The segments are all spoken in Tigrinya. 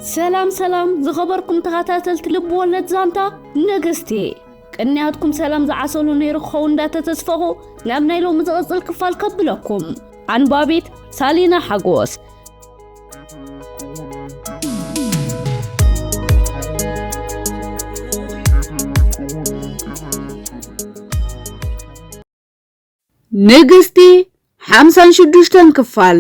ሰላም ሰላም ዝኸበርኩም ተኸታተልቲ ልብ ወለድ ዛንታ ንግስቲ፣ ቅንያትኩም ሰላም ዝዓሰሉ ነይሩ ክኸውን እንዳተተስፈኹ ናብ ናይ ሎሚ ዝቕጽል ክፋል ከብለኩም። ኣንባቢት ሳሊና ሓጎስ። ንግስቲ ሓምሳን ሽዱሽተን ክፋል።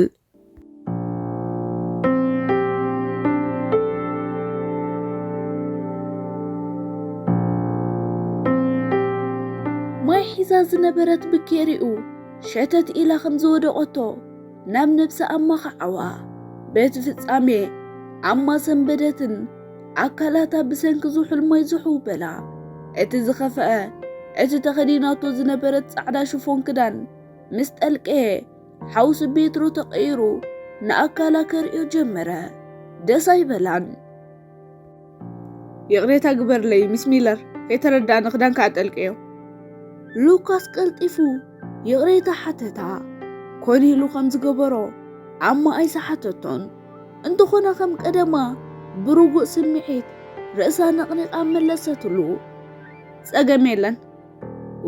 ማይ ሒዛ ዝነበረት ብኬሪኡ ሸተት ኢላ ከም ዝወደቐቶ ናብ ነብሲ ኣማኸዓዋ። በቲ ፍጻሜ ኣማ ሰንበደትን ኣካላታ ብሰንኪ ዝሑል ማይ ዝሑው በላ። እቲ ዝኸፍአ፣ እቲ ተኸዲናቶ ዝነበረት ጻዕዳ ሽፎን ክዳን ምስ ጠልቀየ፣ ሓውሲ ቤትሮ ተቐይሩ ንኣካላ ከርእዮ ጀመረ። ደስ ኣይበላን። ይቕሬታ ግበርለይ ሚስ ሚለር፣ ከይተረዳእኒ ክዳንካ ኣጠልቀዮ። ሉካስ ቀልጢፉ ይቕሬታ ሓተታ። ኮን ኢሉ ከም ዝገበሮ ኣማ ኣይሰሓተቶን። እንተኾነ ከም ቀደማ ብርጉእ ስምዒት ርእሳ ነቕኒቓ መለሰትሉ። ጸገም የለን።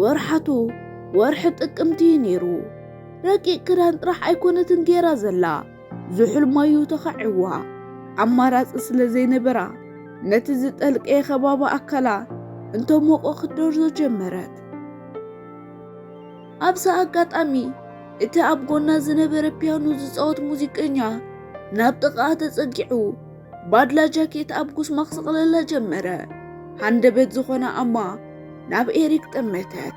ወርሓቱ ወርሒ ጥቅምቲ እዩ ነይሩ። ረቂቕ ክዳን ጥራሕ ኣይኮነትን ጌራ ዘላ፣ ዝሑል ማዩ ተኻዒዋ። ኣማራጺ ስለ ዘይነበራ፣ ነቲ ዝጠልቀየ ከባቢ ኣካላ እንተሞቖ ክትደርዞ ጀመረት። ኣብዚ ኣጋጣሚ፣ እቲ ኣብ ጎና ዝነበረ ፒያኖ ዝጻወት ሙዚቀኛ ናብ ጥቓኣ ተጸጊዑ፣ ባድላ ጃኬት ኣብ ጉስማ ክስቕለላ ጀመረ። ሃንደበት ዝኾነ ኣማ ናብ ኤሪክ ጠመተት።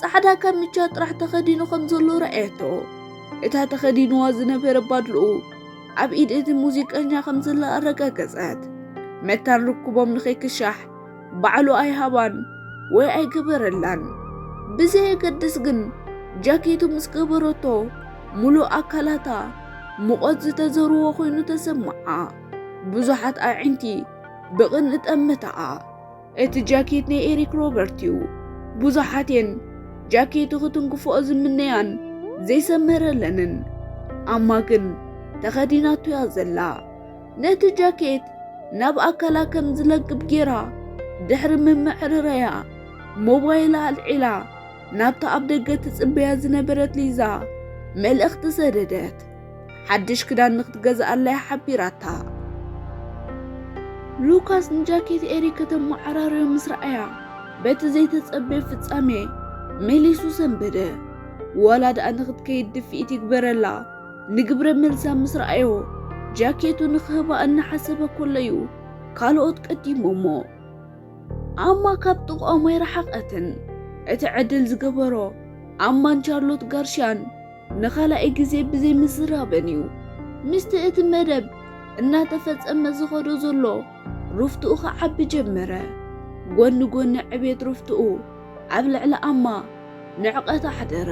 ጻዕዳ ካምቻ ጥራሕ ተኸዲኑ ከም ዘሎ ረኣየቶ። እታ ተኸዲንዋ ዝነበረ ባድልኡ ኣብ ኢድ እቲ ሙዚቀኛ ከም ዘላ ኣረጋገጸት። መታን ርክቦም ንኸይክሻሕ ባዕሉ ኣይሃባን ወይ ኣይገበረላን። ብዘየገድስ ግን፣ ጃኬቱ ምስ ገበረቶ፣ ምሉእ ኣካላታ ሙቐት ዝተዘርዎ ኮይኑ ተሰምዓ። ብዙሓት ኣዒንቲ ብቕንኢ ጠመታኣ። እቲ ጃኬት ናይ ኤሪክ ሮበርት እዩ። ብዙሓት እየን ጃኬቱ ክትንክፍኦ ዝምነያን ዘይሰመረለንን። ኣማ ግን ተኸዲናቶ እያ ዘላ። ነቲ ጃኬት ናብ ኣካላ ከም ዝለግብ ጌራ፣ ድሕሪ ምምዕርራያ፣ ሞባይላ ኣልዒላ፣ ናብታ ኣብ ደገ ትጽበያ ዝነበረት ሊዛ መልእኽቲ ሰደደት። ሓድሽ ክዳን ንክትገዝኣላ እያ ሓቢራታ። ሉካስ ንጃኬት ኤሪክ ከተመዓራርዮ ምስ ረኣያ፣ በቲ ዘይተጸበየ ፍጻሜ መሊሱ ሰንበደ። ዋላ ደኣ ንክትከይድ ድፍኢት ይግበረላ፣ ንግብረ መልሳ ምስ ረኣዮ፣ ጃኬቱ ንክህባ እናሓሰበ ኮለዩ፣ ካልኦት ቀዲሞሞ። ኣማ ካብ ጥቕኦም ኣይረሓቐትን። እቲ ዕድል ዝገበሮ ኣማን ቻርሎት ጋርሽያን ንኻልኣይ ግዜ ብዘይ ምዝራበን እዩ። ምስቲ እቲ መደብ እናተፈጸመ ዝኸዶ ዘሎ ሩፍትኡ ክዓቢ ጀመረ። ጎኒ ጎኒ ዕቤት ሩፍትኡ ኣብ ልዕሊ ኣማ ንዕቐት ኣሕደረ።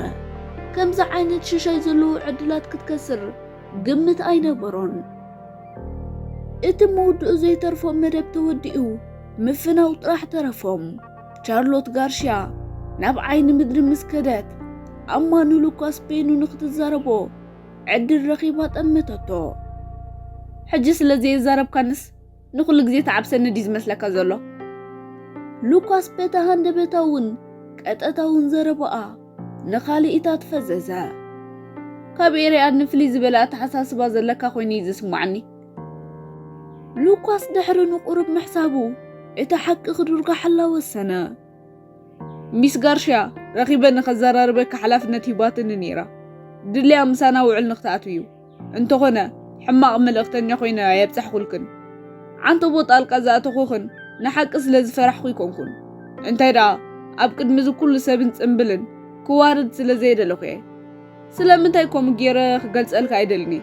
ከምዚ ዓይነት ሽሻይ ዘለዉ ዕድላት ክትከስር ግምት ኣይነበሮን። እቲ ምውድኡ ዘይተርፎ መደብ ተወዲኡ፣ ምፍናው ጥራሕ ተረፎም። ቻርሎት ጋርሽያ ናብ ዓይኒ ምድሪ ምስ ከደት፣ ኣማ ንሉካስ ፔኑ ንክትዛረቦ ዕድል ረኺባ ጠመተቶ። ሕጂ ስለ ዘየዛረብካንስ ንኹሉ ግዜ ተዓብሰኒ ድዩ ዝመስለካ ዘሎ? ሉካስ በታ ሃንደበታውን ቀጠታውን ዘረባኣ ንኻልኢታት ፈዘዘ። ካብ ኤርያድ ንፍልይ ዝበለ ኣተሓሳስባ ዘለካ ኮይኑ እዩ ዝስማዓኒ። ሉካስ ድሕሪ ንቁሩብ ምሕሳቡ፣ እቲ ሓቂ ክድርጓሓላ ወሰነ። ሚስ ጋርሽያ፣ ረኺበ ንኸዘራርበካ ሓላፍነት ሂባትኒ ነይራ። ድልያ ምሳና ውዕል ንኽትኣትዊ እዩ። እንተኾነ፣ ሕማቕ መልእኽተኛ ኮይነ ኣየብጻሕኩልክን። ዓንተቦ ጣልቃ ዝኣተኹኽን ንሓቂ ስለ ዝፈራሕኩ ኣይኮንኩን። እንታይ ደኣ፣ ኣብ ቅድሚ እዚ ኩሉ ሰብን ጽምብልን ክዋርድ ስለ ዘይደለኹ እየ። ስለምንታይ ከምኡ ገይረ ክገልጸልካ ኣይደልን እየ።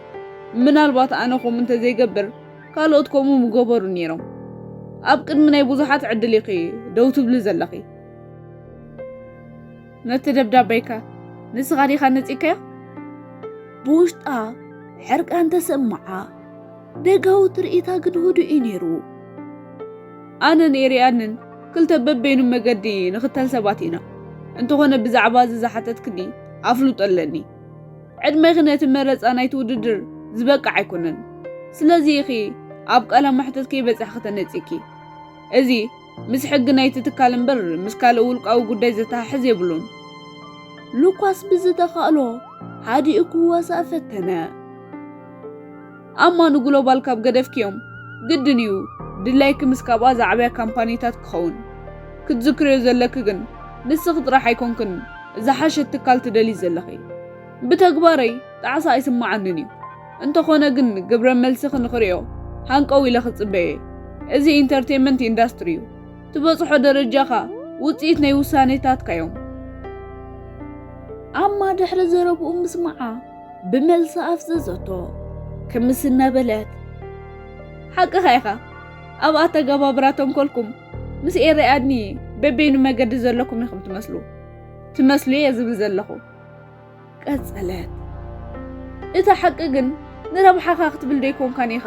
ምናልባት ኣነ ከምኡ እንተዘይገብር፣ ካልኦት ከምኡ ምገበሩ ነይሮም። ኣብ ቅድሚ ናይ ብዙሓት ዕድል ኢኺ ደው ትብሊ ዘለኺ። ነቲ ደብዳበይከ ንስኻ ዲኻ ነጺግካዮ? ብውሽጣ ሕርቃን ተሰምዓ። ደጋዊ ትርኢታ ግን ህዱእ እዩ ነይሩ። ኣነን ኤርያድን ክልተ በበይኑ መገዲ ንኽተል ሰባት ኢና። እንተኾነ ብዛዕባ እዚ ዝሓተትክኒ ኣፍልጦ ኣለኒ። ዕድመኺ ነቲ መረጻ ናይቲ ውድድር ዝበቅዕ ኣይኮነን። ስለዚ ኢኺ ኣብ ቃለ መሕትት ከይበጻሕኺ ተነጺኪ። እዚ ምስ ሕጊ ናይቲ ትካል እምበር ምስ ካልእ ውልቃዊ ጉዳይ ዘተሓሕዝ የብሉን። ሉካስ ብዝተኻእሎ ሓዲኡ ክዋሳእ ፈተነ። ኣማ ንግሎባል ካብ ገደፍክዮም ግድን እዩ ድላይኪ ምስ ካብኣ ዝዓበያ ካምፓኒታት ክኸውን። ክትዝክርዮ ዘለኪ ግን ንስኺ ጥራሕ ኣይኮንክን ዝሓሸት ትካል ትደሊ ዘለኺ። ብተግባረይ ጣዕሳ ኣይስምዓንን እዩ። እንተኾነ ግን ግብረ መልስኺ ንኽርእዮ ሃንቀው ኢለ ክጽበየ። እዚ ኢንተርቴንመንት ኢንዳስትሪ እዩ። ትበጽሖ ደረጃኻ ውጽኢት ናይ ውሳኔታትካ እዮም። ኣማ ድሕሪ ዘረብኡ ምስማዓ ብመልሲ ኣፍዘዘቶ። ክምስ እናበለት፣ ሓቅኻ ኢኻ። ኣብ ኣተገባብራ ተንኮልኩም ምስ ኤሪ ኣድኒ በበይኑ መገዲ ዘለኩም ኢኹም ትመስሉ። ትመስሉ እየ ዝብል ዘለኹ። ቀጸለት። እታ ሓቂ ግን ንረብሓኻ ክትብል ዶ ኣይኮንካን ኢኻ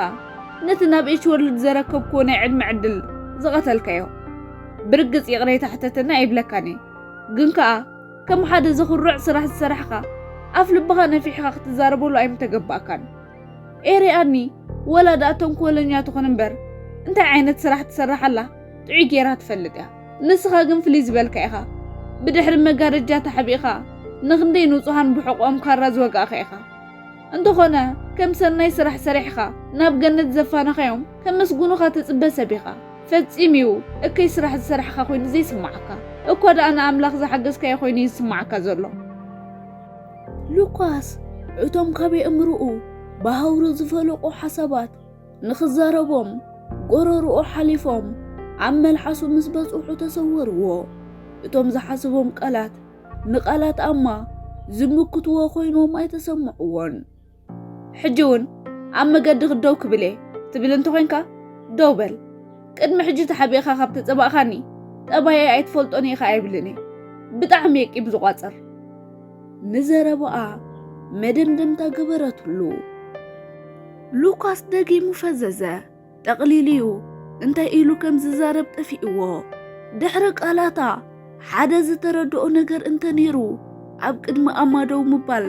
ነቲ ናብ ኤች ወርልድ ዘረከብክዎ ናይ ዕድመ ዕድል ዝቐተልካዮ? ብርግጽ ይቕሬታ ሕተተና ኣይብለካን እየ። ግን ከኣ ከም ሓደ ዘኹርዕ ስራሕ ዝሰራሕኻ ኣፍ ልብኻ ነፊሕኻ ክትዛረበሉ ኣይምተገባእካን። ኤሪ ኣድኒ ወላ ደኣ ተንኮለኛ ትኹን እምበር እንታይ ዓይነት ስራሕ ትሰርሕ ኣላ ጥዑይ ጌራ ትፈልጥ እያ። ንስኻ ግን ፍልይ ዝበልካ ኢኻ። ብድሕሪ መጋረጃ ተሓቢእኻ ንኽንደይ ንጹሃን ብሕቖኦም ካራ ዝወጋእካ ኢኻ። እንተኾነ ከም ሰናይ ስራሕ ሰሪሕኻ ናብ ገነት ዘፋነኻዮም ከመስግኑኻ ትጽበ ሰብ ኢኻ። ፈጺሙ እዩ እከይ ስራሕ ዝሰራሕካ ኮይኑ ዘይስምዓካ። እኳ ደኣ ንኣምላኽ ዝሓገዝካዮ ኮይኑ እዩ ዝስምዓካ ዘሎ። ሉካስ እቶም ካብ የእምርኡ ብሃውሪ ዝፈለቑ ሓሳባት ንኽዛረቦም ጎረርኡ ሓሊፎም ኣብ መልሓሱ ምስ በጽሑ ተሰወርዎ። እቶም ዝሓስቦም ቃላት ንቓላት ኣማ ዝምክትዎ ኮይኖም ኣይተሰምዕዎን። ሕጂ እውን ኣብ መገዲ ክደው ክብል እየ ትብል እንተኾይንካ ደው በል። ቅድሚ ሕጂ ተሓቢእኻ ካብ ተጸባእኻኒ ጠባየይ ኣይትፈልጦን ኢኻ ኣይብልን እየ። ብጣዕሚ እየ ቂም ዝቋጽር። ንዘረባኣ መደምደምታ ገበረትሉ። ሉካስ ደጊሙ ፈዘዘ። ጠቕሊሉ'ዩ እንታይ ኢሉ ከም ዝዛረብ ጠፊእዎ። ድሕሪ ቃላታ ሓደ ዝተረድኦ ነገር እንተነይሩ፣ ኣብ ቅድሚ ኣማ ደው ምባል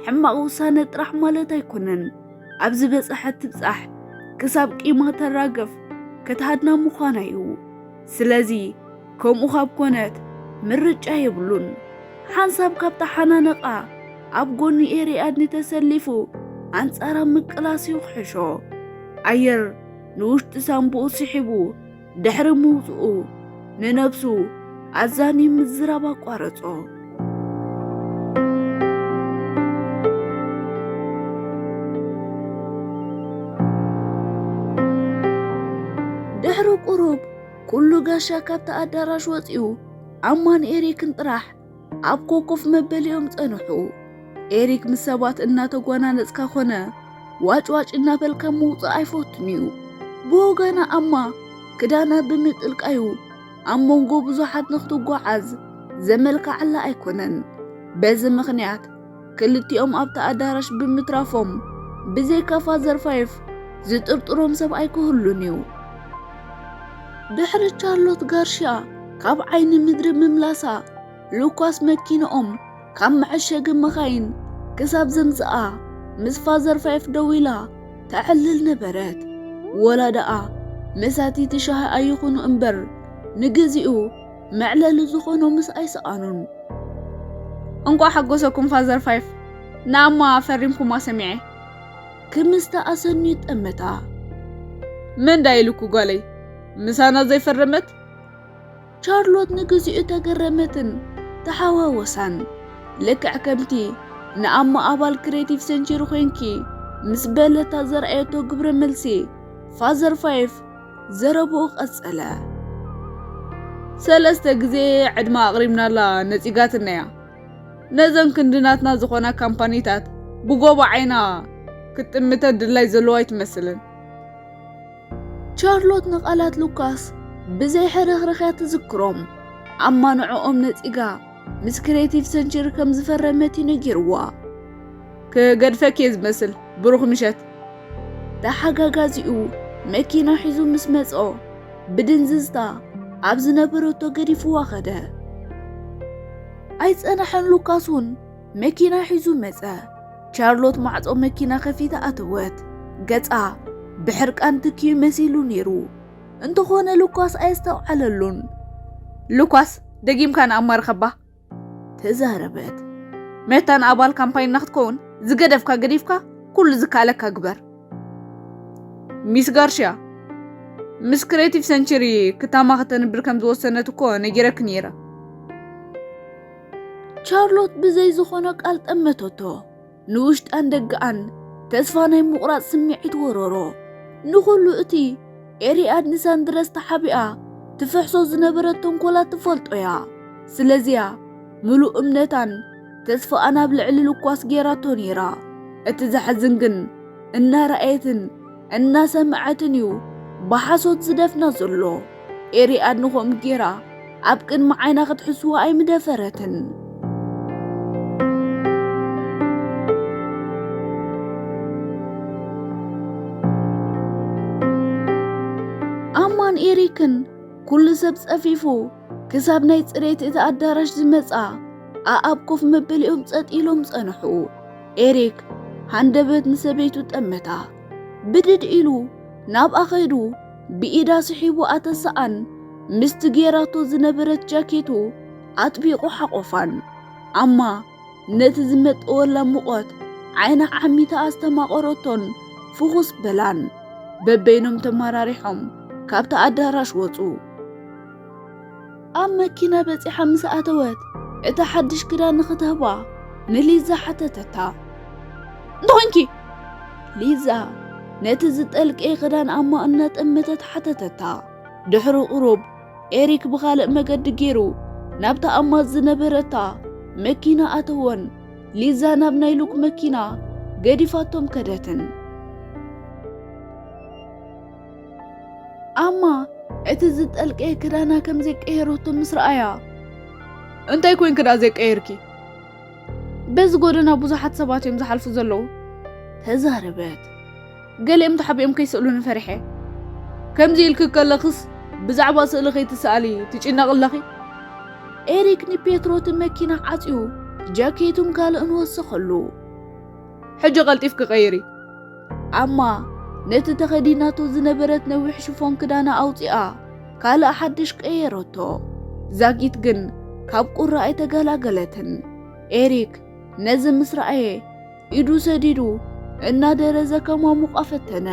ሕማቕ ውሳነ ጥራሕ ማለት ኣይኮነን። ኣብ ዝበጽሐት ትብጻሕ ክሳብ ቂማ ተራግፍ ክትሃድና ምዃና'ዩ። ስለዚ ከምኡ ካብ ኮነት ምርጫ የብሉን። ሓንሳብ ካብ ተሓናነቓ ኣብ ጎኒ ኤሪ ኣድኒ ተሰሊፉ ኣንጻራ ምቅላስ'ዩ ክሕሾ። ኣየር ንውሽጢ ሳንቡኡ ስሒቡ ድሕሪ ምውጽኡ ንነብሱ ኣዛንዩ ምዝራብ ኣቋረጾ። ድሕሪ ቁሩብ ኩሉ ጋሻ ካብቲ ኣዳራሽ ወጺኡ ኣማን ኤሪክን ጥራሕ ኣብ ኮኮፍ መበሊኦም ጸንሑ። ኤሪክ ምስ ሰባት እናተጓናነጽካ ኮነ ዋጭዋጭ እናበልካ ምውጻእ ኣይፈቱን እዩ። ብወገና ኣማ ክዳና ብምጥልቃዩ ኣብ መንጎ ብዙሓት ንኽትጓዓዝ ዘመልካዓላ ኣይኮነን። በዚ ምኽንያት ክልቲኦም ኣብቲ ኣዳራሽ ብምትራፎም ብዘይካ ፋዘር ፋይፍ ዝጥርጥሮም ሰብ ኣይክህሉን እዩ። ድሕሪ ቻርሎት ጋርሽያ ካብ ዓይኒ ምድሪ ምምላሳ ሉካስ መኪንኦም ካብ መዐሸጊ መኻይን ክሳብ ዘምጽኣ ምስ ፋዘር ፋይፍ ደው ኢላ ተዕልል ነበረት። ወላ ደኣ መሳቲቲ ሻሂ ኣይኹኑ እምበር ንግዚኡ መዕለሊ ዝኾኖምስ ኣይሰኣኑን። እንቋዕ ሓጎሰኩም ፋዘር ፋይፍ፣ ንኣማ ፈሪምኩማ ሰሚዐ። ክምስታ ኣሰንዩ ጠመታ። መን ዳ ኢሉኩ ጓለይ ምሳና ዘይፈረመት? ቻርሎት ንግዚኡ ተገረመትን ተሓዋወሳን። ልክዕ ከምቲ ንኣማ ኣባል ክሬቲቭ ሴንቸሪ ኮይንኪ ምስ በለታ ዘርኣየቶ ግብረ መልሲ ፋዘር ፋይፍ ዘረብኡ ቀጸለ። ሰለስተ ግዜ ዕድማ ኣቕሪብናላ ነጺጋትና እያ። ነዘን ክንዲ ናትና ዝኾና ካምፓኒታት ብጎቦ ዓይና ክትጥምተን ድላይ ዘለዎ ኣይትመስልን። ቻርሎት ንቓላት ሉካስ ብዘይ ሕርኽርኽያ ትዝክሮም። ኣማ ንዕኦም ነጺጋ ምስ ክሬቲቭ ሴንቸሪ ከም ዝፈረመት እዩ ነጊርዋ። ክገድፈኪ እየ ዝመስል። ብሩኽ ምሸት። ተሓጋጋዚኡ መኪና ሒዙ ምስ መጾ ብድንዝዝታ ኣብ ዝነበረቶ ገዲፍዋ ኸደ። ኣይጸነሐን ሉካስ እውን መኪና ሒዙ መጸ። ቻርሎት ማዕጾ መኪና ከፊታ ኣተወት። ገጻ ብሕርቃን ትክዩ መሲሉ ነይሩ። እንተኾነ ሉካስ ኣየስተውዓለሉን። ሉካስ፣ ደጊምካ ንኣማ ርኸባ፣ ተዛረበት። መታን ኣባል ካምፓኒና ክትከውን ዝገደፍካ ገዲፍካ ኩሉ ዝከኣለካ ግበር። ሚስ ጋርሽያ፣ ምስ ክሬቲቭ ሰንቸሪ ክታማ ከተንብር ከም ዝወሰነት እኮ ነጊረኪ ነይረ። ቻርሎት ብዘይ ዝኾነ ቃል ጠመተቶ። ንውሽጣን ደገኣን ተስፋ ናይ ምቑራጽ ስምዒት ወረሮ። ንኹሉ እቲ ኤሪኣድ ንሳንድረስ ተሓቢኣ ትፍሕሶ ዝነበረት ተንኮላት ትፈልጦ እያ። ስለዚያ ምሉእ እምነታን ተስፋኣን ኣብ ልዕሊ ሉኳስ ጌራቶ ነይራ። እቲ ዘሕዝን ግን እናረኣየትን እናሰምዐትን እዩ ብሓሶት ዝደፍና ዘሎ። ኤሪኣድ ንኸምኡ ጌራ ኣብ ቅድሚ ዓይና ክትሕስዋ ኣይምደፈረትን። ኣማን ኤሪክን ኩሉ ሰብ ጸፊፉ ክሳብ ናይ ጽሬት እቲ ኣዳራሽ ዝመጻ ኣኣብ ኮፍ መበሊኦም ጸጥ ኢሎም ጸንሑ። ኤሪክ ሃንደበት ንሰበይቱ ጠመታ። ብድድ ኢሉ ናብኣ ኸይዱ ብኢዳ ስሒቡ ኣተሰኣን ምስቲ ጌራቶ ዝነበረት ጃኬቱ ኣጥቢቑ ሓቖፋን። ኣማ ነቲ ዝመጠወላ ሙቐት ዓይና ዓሚታ ኣስተማቐረቶን ፍኹስ በላን። በበይኖም ተመራሪሖም ካብቲ ኣዳራሽ ወጹ። ኣብ መኪና በጺሓ ምስ ኣተወት፣ እቲ ሓድሽ ክዳን ንኽትህባ ንሊዛ ሓተተታ። "እንተኾይንኪ?" ሊዛ ነቲ ዝጠልቀየ ክዳን ኣማ እናጠመተት ሓተተታ። ድሕሪ ቁሩብ ኤሪክ ብኻልእ መገዲ ገይሩ ናብታ ኣማ ዝነበረታ መኪና ኣተወን። ሊዛ ናብ ናይ ሉክ መኪና ገዲፋቶም ከደትን። ኣማ እቲ ዝጠልቀየ ክዳና ከም ዘይቀየረቶ ምስ ረኣያ፣ "እንታይ ኮይንኪ ደኣ ዘይቀየርኪ? በዚ ጎደና ብዙሓት ሰባት እዮም ዝሓልፉ ዘለዉ," ተዛረበት። "ገሊኦም ተሓቢኦም ከይስእሉኒ ፈሪሐ። ከምዚ ኢልኪ ከለኽስ ብዛዕባ ስእሊ ከይትሰኣሊ ትጭነቒ ኣለኺ?" ኤሪክ ንፔትሮ እቲ መኪና ዓጽዩ ጃኬቱን ካልእን ወሰኸሉ። "ሕጂ ቀልጢፍኪ ቀይሪ." ኣማ ነቲ ተኸዲናቶ ዝነበረት ነዊሕ ሽፎን ክዳና ኣውጺኣ ካልእ ሓድሽ ቀየረቶ። ዛጊት ግን ካብ ቁሪ ኣይተገላገለትን። ኤሪክ ነዚ ምስ ረኣየ ኢዱ ሰዲዱ እናደረዘ ከማሙቓ ፈተነ።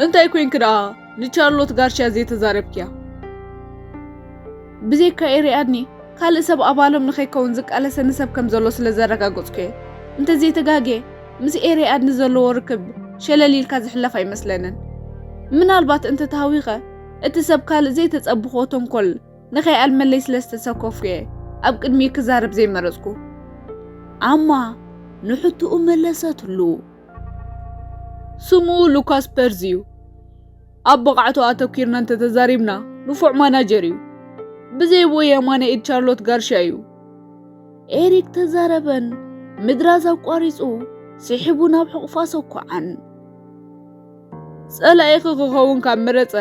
"እንታይ ኮይንኪ ደኣ ንቻርሎት ጋርሽያ ዘይተዛረብክያ? ብዘይካ ኤሪኣድኒ ካልእ ሰብ ኣባሎም ንኸይከውን ዝቃለሰኒ ሰብ ከም ዘሎ ስለ ዘረጋገጽኩ እየ። እንተዘይተጋግየ ምስ ኤሪኣድኒ ዘለዎ ርክብ ሸለል ኢልካ ዝሕለፍ ኣይመስለንን። ምናልባት እንተተሃዊኸ እቲ ሰብ ካልእ ዘይተጸብኾ ተንኮል ንኸይኣልመለይ ስለ ዝተሰከፍኩ እየ ኣብ ቅድሚኡ ክዛረብ ዘይመረጽኩ." ኣማ ንሕቶኡ መለሰትሉ። "ስሙ ሉካስ ፐርዝ እዩ። ኣብ ብቕዓቱ ኣተኲርና እንተተዛሪብና ንፉዕ ማናጀር እዩ። ብዘይ ብኡ የማነ ኢድ ቻርሎት ጋርሽያ እዩ." ኤሪክ ተዛረበን ምድራዝ ኣቋሪጹ ስሒቡ ናብ ሕቑፋ ሰኳዓን። "ጸላኢኺ ክኸውን ካብ መረጸ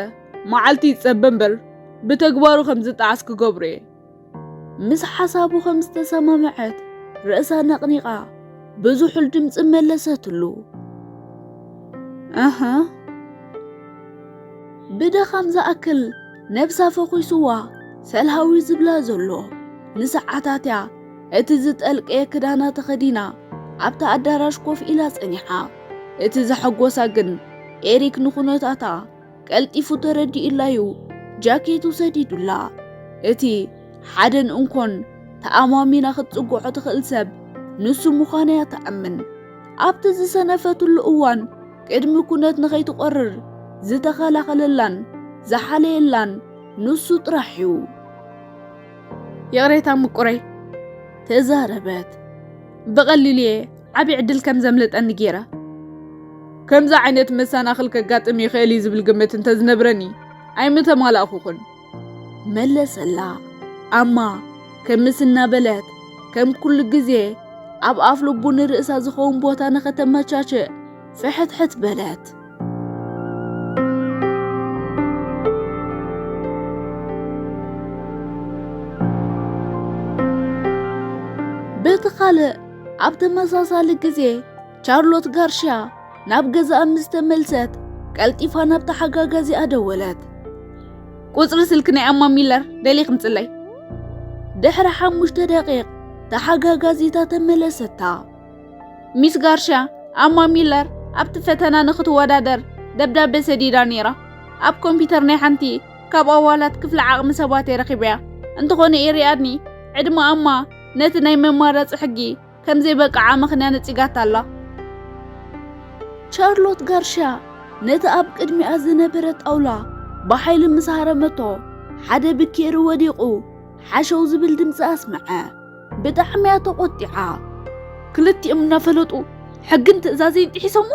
መዓልቲ ይጸበ እምበር ብተግባሩ ከም ዝጠዓስ ክገብሮ እየ." ምስ ሓሳቡ ከም ዝተሰማምዐት ርእሳ ነቕኒቓ ብዝሑል ድምጺ መለሰትሉ። "ኣሃ?" ብድኻም ዝኣክል ነብሳ ፈኹስዋ ሰልሃዊ ዝብላ ዘሎ። ንሰዓታት እያ እቲ ዝጠልቀየ ክዳና ተኸዲና ኣብታ ኣዳራሽ ኮፍ ኢላ ጸኒሓ። እቲ ዘሐጎሳ ግን ኤሪክ ንኹነታታ ቀልጢፉ ተረዲኡላዩ ጃኬቱ ሰዲዱላ። እቲ ሓደን እንኮን ተኣማሚና ክትጽግዖ ትኽእል ሰብ ንሱ ምዃና እያ ትኣምን። ኣብቲ ዝሰነፈትሉ እዋን ቅድሚ ኩነት ንኸይትቖርር ዝተኸላኸለላን ዝሓለየላን ንሱ ጥራሕ እዩ። "ይቕሬታ ምቁረይ," ተዛረበት። "ብቐሊሉ እየ ዓቢ ዕድል ከም ዘምልጠኒ ገይረ። ከምዚ ዓይነት መሰናኽል ከጋጥም ይኽእል እዩ ዝብል ግምት እንተዝነብረኒ ኣይምተማላእኹኹን," መለሰላ። ኣማ ከምስ እናበለት ከም ኩሉ ግዜ ኣብ ኣፍ ልቡ ንርእሳ ዝኸውን ቦታ ንኸተመቻችእ ፍሕትሕት በለት። በቲ ካልእ ኣብ ተመሳሳሊ ግዜ ቻርሎት ጋርሽያ ናብ ገዛኣ ምስ ተመልሰት፣ ቀልጢፋ ናብ ተሓጋጋዚኣ ደወለት። ቁጽሪ ስልኪ ናይ ኣማ ሚለር ደልየ ክምጽለይ። ድሕሪ ሓሙሽተ ደቂቕ ተሓጋጋዚታ ተመለሰታ። ሚስ ጋርሻ፣ ኣማ ሚለር ኣብቲ ፈተና ንኽትወዳደር ደብዳቤ ሰዲዳ ነይራ። ኣብ ኮምፒተር ናይ ሓንቲ ካብ ኣባላት ክፍሊ ዓቕሚ ሰባት እየ ረኺበያ። እንተኾነ ኤሪኣድኒ ዕድመ ኣማ ነቲ ናይ መማረጺ ሕጊ ከም ዘይበቅዓ ምኽንያ ነጺጋታ ኣላ። ቻርሎት ጋርሻ ነቲ ኣብ ቅድሚኣ ዝነበረ ጣውላ ብሓይሊ ምስ ሃረመቶ፣ ሓደ ብኬሪ ወዲቑ ሓሸው ዝብል ድምጺ ኣስምዐ። ብጣዕሚ እያ ተቖጢዓ። ክልቲኦም እናፈለጡ ሕግን ትእዛዘይን ጥሒሶሞ?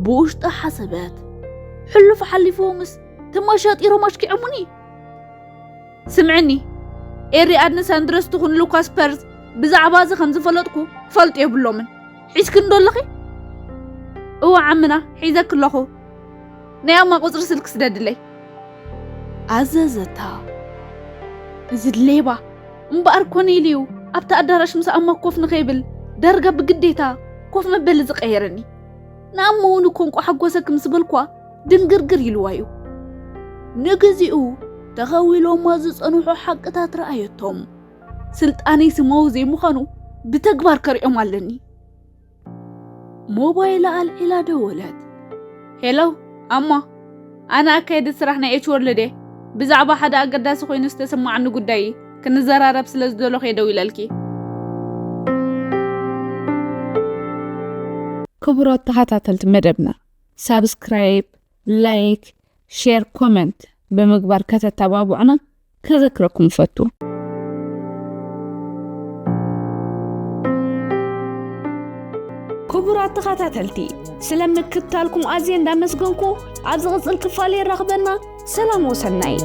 ብውሽጣ ሓሰበት። ሕሉፍ ሓሊፍዎምስ ተመሻጢሮም ኣሽኪዖሙኒ። ስምዕኒ፣ ኤሪ ኣድንስ ኣንድረስ ትኹን ሉካስ ፐርዝ ብዛዕባ እዚ ከም ዝፈለጥኩ ክፈልጡ የብሎምን። ሒዝክን ዶ ኣለኺ? እወ ዓምና፣ ሒዘክ ኣለኹ። ናይ ኣማ ቁጽሪ ስልክ ስደድለይ። ኣዘዘታ። እዚ ሌባ እምበኣር ኮነ ኢሉ እዩ ኣብቲ ኣዳራሽ ምስ ኣማ ኮፍ ንኸይብል ዳርጋ ብግዴታ ኮፍ መበሊ ዝቐየረኒ። ንኣማ እውን እኮ እንቋ ሓጎሰኪ ምስ በልኳ ድንግርግር ኢልዋ እዩ። ንግዚኡ ተኸዊሎማ ዝጸንሑ ሓቅታት ረኣየቶም። ስልጣነይ ስማዊ ዘይምዃኑ ብተግባር ከርእዮም ኣለኒ። ሞባይላ ኣልዒላ ደወለት። ሄሎ፣ ኣማ። ኣነ ኣካየዲ ስራሕ ናይ ኤች ወርልድ እየ። ብዛዕባ ሓደ ኣገዳሲ ኮይኑ ዝተሰማዓኒ ጉዳይ እዩ። ክንዘራረብ ስለ ዝደለኹ እየ ደው ኢለልኪ። ክቡራት ተኸታተልቲ መደብና፣ ሳብስክራይብ፣ ላይክ፣ ሼር፣ ኮመንት ብምግባር ከተተባብዑና ከዘክረኩም እፈቱ። ክቡራት ተኸታተልቲ፣ ስለ ምክትታልኩም ኣዝየ እንዳመስገንኩ፣ ኣብ ዝቕጽል ክፋል የራኽበና። ሰላም ወሰናይ።